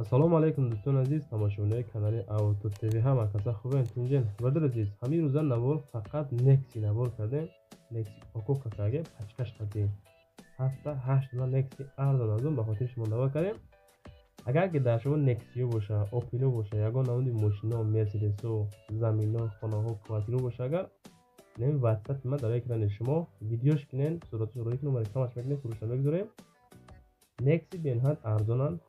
Ассалому алайкум дӯстони азиз, тамошобинони канали Авто ТВ. Ҳама каса хубен, тинҷен. Бародари азиз, ҳамин рӯза навор фақат Некси навор кардем. Некси упаковка кардем, пачкаш кардем. 7-8 дона Некси арзон арзон ба хотири шумо навор кардем. Агар ки дар шумо Нексиё боша, Опело боша, ягон намуди мошино, Мерседесо, замино, хонаҳо, квартиро боша, агар неми WhatsApp ма дар экрани шумо видеош кунен, сураташро рӯй кунем, рекламаш мекунем, фурӯшта мегузорем. Некси бениҳоят арзонанд.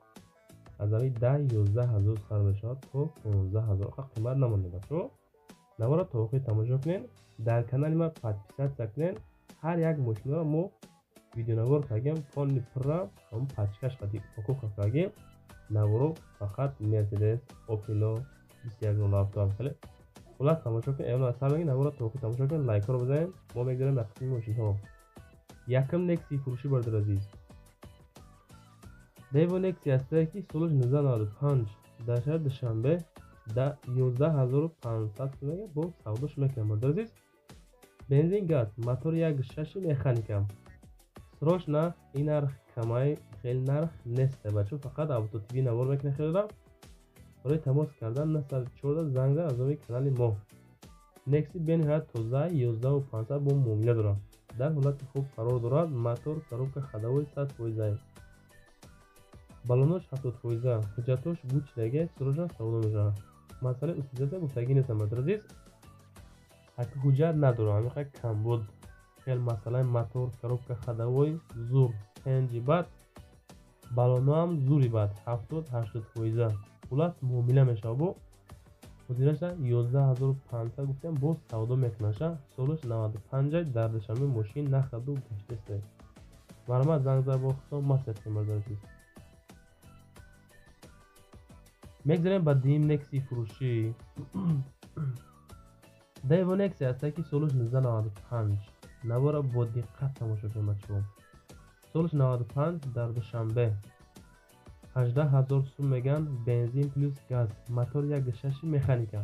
Аз ҳамин 10-11 ҳазор сар мешавад то 15 ҳазор. Ха қимат намонда бачаҳо. Наворро то охир тамошо кунед, дар канали ма подписаться кунед. Ҳар як мошинаро мо видеонавор кардем, полни пурра, ҳамон пачкаш қади упаковка кардем. Наворо фақат Мерседес, Опело, 2107 ҳам хеле. Хулас тамошо кунед, эълон аз сар мегиред, наворро то охир тамошо кунед, лайкҳоро бизанед. Мо мегузарем ба қисми мошинҳо. Якум Некси фурӯшӣ, бародари азиз. Дево Некси ҳастае ки солаш 1995 дар шаҳри Душанбе 11500 сомага бо савдош мекунам, бародари азиз. Бензин, газ, мотор 1.6 механика. Срочно ин нарх камай, хеле нарх нест, бачаҳо, фақат Авто ТВ навор мекунад хеле. Барои тамос кардан 914 занг зан аз номи канали мо. Некси бениҳоят тоза, 11500 бо муомила дорад. Дар ҳолати хуб қарор дорад, мотор, коробка ходовой 100%. Баллонош 70%, ҳуҷҷатош гучидаге, срочно савдо мешавад. Масъалаи утилизатсия гуфтагӣ нестам, бародари азиз. Аки ҳуҷҷат надорам, ҳамин камбуд. Хел масъалаи мотор, коробка ходовой зур, пенҷи бад, баллоноам зури бад, 70-80%. Хулас муомила мешавад бо ҳозираша 11500 гуфтем, боз савдо мекунаша. Солаш 95 дар Душанбе мошин нахаду гаштаст. Марҳамат занг зад бо худтон маслиҳат кунед, бародари азиз. Мегзарем ба дуюм Некси фурӯшӣ. Дево Некси ҳастае ки солаш 1995. Наворро бо диққат тамошо кунед, бачаҳо. Солаш 95 дар Душанбе. 18000 сум меган, бензин плюс газ, мотор 1.6 механика.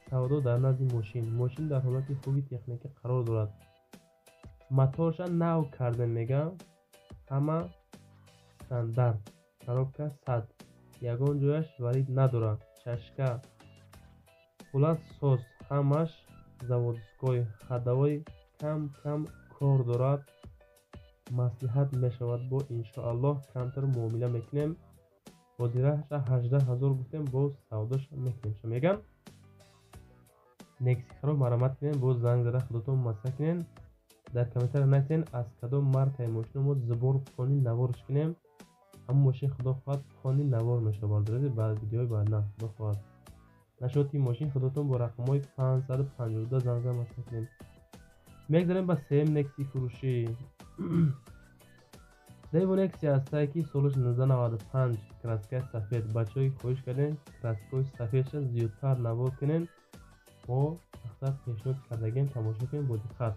Савдо дар назди мошин. Мошин дар ҳолати хуби техникӣ қарор дорад. Моторша нав карда меган, ҳама стандарт, коробка 100. Ягон ҷояш варид надорад, чашка. Хулас соз, ҳамаш заводской, ходовой кам-кам кор дорад. Маслиҳат мешавад бо иншоаллоҳ камтар муомила мекунем. Ҳозираша 18000 гуфтем, боз савдош мекунем. Ша меган Нексиҳаро марҳамат кунед, боз занг зада худотон маслиҳат кунед. Дар комментария нависед аз кадом маркаи мошино мо зубор пони наворш кунем. Ҳамон мошин худо хоҳад пони навор мешавад, бародари азиз, баъд видеои баъдна худо хоҳад. Нашоти мошин худотон бо рақамҳои 552 занг зада маслиҳат кунед. Мегзарем ба сеюм Некси фурӯшӣ. Дево Некси ҳастае ки солаш 1995, краскаи сафед. Бачаҳое ки хоҳиш кардем краскаҳои сафедша зиёдтар навор кунем, мо мақсад пешниҳод кардагем, тамошо кунем бо диққат.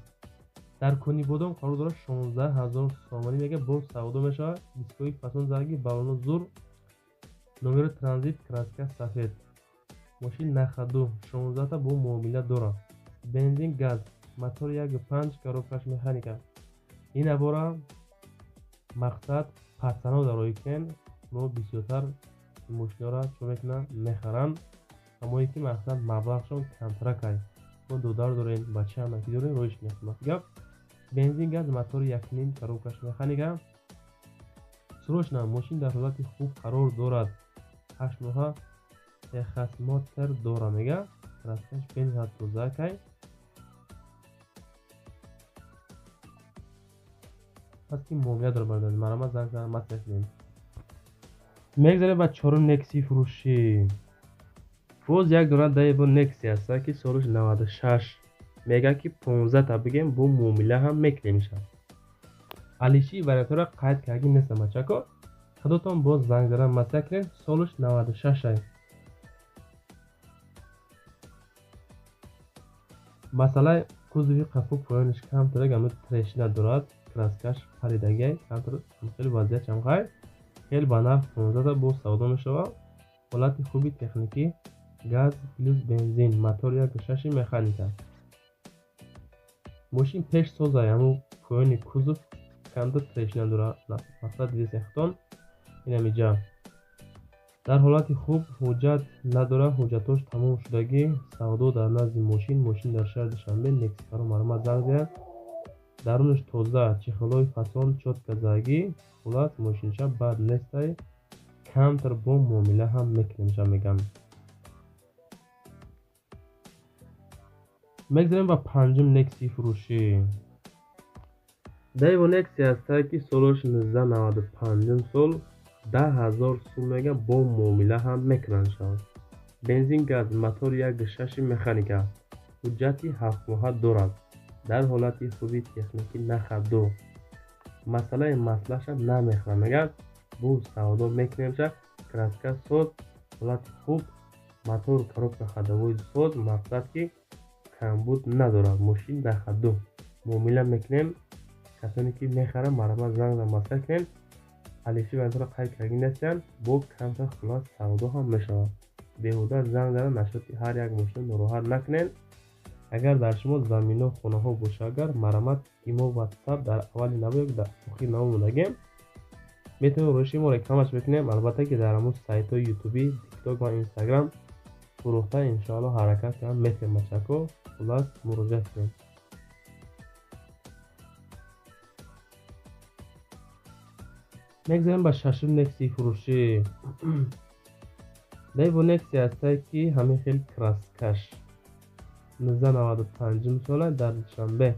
Дар Конибодом қарор дорад 16000 сомонӣ мега, боз савдо мешавад. Дискҳои фасон зарги, баллоно зур, номери транзит, краска сафед. Мошин нахаду, 16та бо муомила дорад. Бензин, газ, мотор 1.5, коробкаш механика. Ин навора мақсад пацано дароӣ кунем, мо бисёртар мошинҳоро чо мекунанд, мехаранд. Амое ки мақсад маблағшон камтаракай. Мо додар дорем, бача ҳамакӣ дорем, роиш мекунем. Гап бензин, газ, мотор 1.5, коробкаш механика. Срочно мошин дар ҳолати хуб қарор дорад. 8 моҳа техосмотр дора мега, краскаш бениҳоят тозакай. Пас ки муомила дорад, бародари азиз, марҳамат занг зан маслиҳат кунед. Мегзарем ба чорум Некси фурӯшӣ. Боз як дона Дево Некси ҳаста ки солаш 96 мега ки 15 та бигем бо муомила ҳам мекунем иша. Алиши вариантҳоро қайд кардагӣ нестам, бачако. Худотон боз занг зада маслиҳат кунед, солаш 96 ай. Масъалаи кузови қафо поёнаш камтар ҳамин трещина дорад, краскаш паридагиай, камтар хеле вазъият чамқай. Хеле ба нарх 15 та боз савдо мешавад. Ҳолати хуби техникӣ, газ плюс бензин, мотор 1.6 механика. Мошин пеш созай, ҳамун поёни кузов камтар трещина дорад. Мақсад дидесен худтон, ин ҳамиҷа. Дар ҳолати хуб ҳуҷҷат надорад, ҳуҷҷатош тамом шудагӣ. Савдо дар назди мошин, мошин дар шаҳри Душанбе, Нексиҳаро марҳамат занг занед. Дарунаш тоза, чехолҳои фасон чётко задагӣ. Хулас мошинча бад нестай. Камтар бо муомила ҳам мекунем ша мегам. Мегзарем ба панҷум Нексии фурӯшӣ. Даево Нексия ҳастае ки солаш 1995 сол 10 000 сум мега, бо муомила ҳам мекунанд шавад. Бензин, газ, мотор 1,6 механика. Ҳуҷҷати ҳафтмоҳа дорад. Дар ҳолати хуби техникӣ нахаду. Масъалаи маслаша намехӯрам мегӯяд. Бу савдо мекунем ша, краска соз, ҳолати хуб, мотор, коробка ходовой соз, мақсад ки камбуд надорад. Мошин дар хаду. Муомила мекунем. Касоне ки мехаранд, марҳамат занг зан маслиҳат кунед. Алифи вазро қайд карда нестанд, бо камтар хулос савдо ҳам мешавад. Беҳуда занг зада нашоти ҳар як мошин нороҳат накунед. Агар дар шумо замино, хонаҳо боша, агар марҳамат имо, WhatsApp дар аввали наво ё дар охири наво мондагем, метавонем рӯши мо рекламаш бикунем. Албатта ки дар ҳамун сайтҳои ютубӣ, тикток ва инстаграм фурӯхта иншоалло ҳаракат кунам метавонем бачако. Хулас муроҷиат кунем. Мегзарем ба шашум Нексии фурӯшӣ. Даево Нексия ҳастае ки ҳамин хел краскаш 1995 сола, дар Душанбе,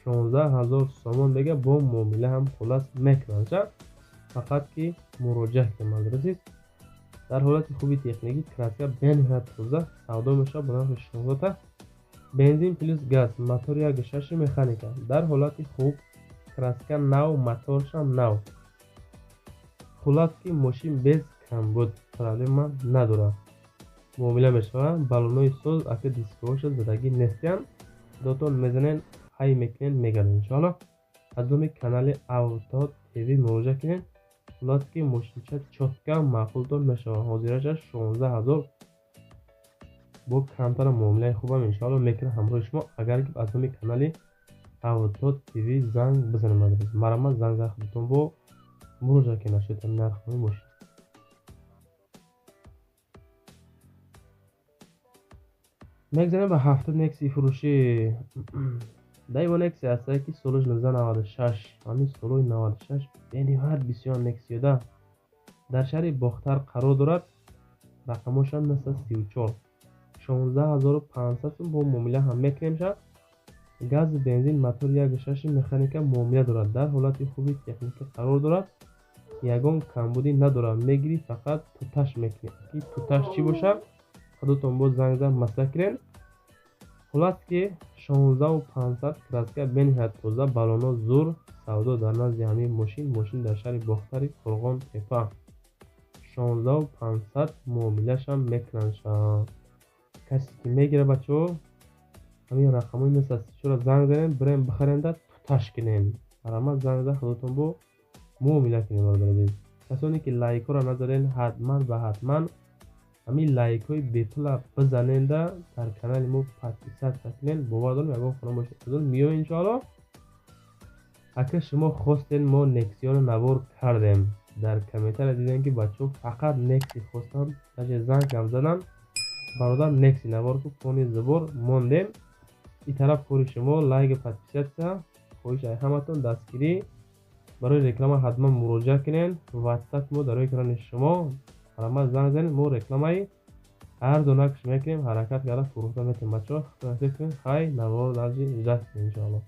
16 000 сомон мега, бо муомила ҳам хулас мекунанд ша. Фақат ки муроҷиат кунем, азиз. Дар ҳолати хуби техникӣ, краска бениҳоят тоза, савдо мешавад бо нархи 16 та. Бензин плюс газ, мотор 1,6 механика. Дар ҳолати хуб, краска нав, моторшам нав. Хулас ки мошин без камбуд, проблема надорад. Муомила мешавад. Баллонҳои соз, ака дискҳоша задагӣ нестиянд. Худотон мезанен, ҳай мекунен, мегарден иншоалло. Аз номи канали Авто ТВ муроҷиат кунед. Хулас ки мошинча чётко маъқултон мешавад. Ҳозираша 16 000, бо камтара муомилаи хубам иншоалло мекунад ҳамроҳи шумо, агар ки аз номи канали Авто ТВ занг бизанем. Марҳамат занг зада худотон бо муроҷиат кунед нашоти нархҳои мошин. Мегзарем ба ҳафтум Нексии фурӯшӣ. Даево Нексия ҳастае ки солаш 1996. Ҳамин солҳои 96 бениҳоят бисёр Нексиёда. Дар шаҳри Бохтар қарор дорад. Рақамошам 934. 16 500 сум, бо муомила ҳам мекунем ша. Газ, бензин, мотор 1,6 механика, муомила дорад. Дар ҳолати хуби техникӣ қарор дорад. Ягон камбудӣ надорад. Мегирӣ, фақат туташ мекунӣ. Ки туташ чӣ бошад? Худотон боз занг зан маслиҳат кунед. Хулас ки 16 500, краска бениҳоят тоза, баллонҳо зур, савдо дар назди ҳамин мошин, мошин дар шаҳри Бохтари Қурғон Тепа. 16 500, муомилашам мекунанд ша. Касе ки мегирад, бачаҳо, ҳамин рақамҳои 934 занг занед, бирем бихарем да туташ кунем. Марҳамат занг зада худотон бо муомила кунем, бародари азиз. Касоне ки лайкҳоро назаден, ҳатман ва ҳатман ҳамин лайкҳои бепула бизаненда, дар канали мо подписаться кунед. Бовар дорам, ягон хона бошад меояд иншоалло. Ака шумо хостен, мо Нексиёро навор кардем. Дар комментария дидем ки бачаҳо фақат Некси хостанд, даже зангам заданд. Бародар, Некси навор ку, фони забор мондем. Ин тараф кори шумо, лайк, подписаться, хоҳиш ай ҳаматон дастгирӣ. Барои реклама ҳатман муроҷиат кунед. WhatsApp мо дар экрани шумо, марҳамат занг занед, мо рекламаи арзонакш мекунем, ҳаракат карда фурӯхта метавонем. Бачаҳо, хай, навор дарҷи ждать кунед иншоалло.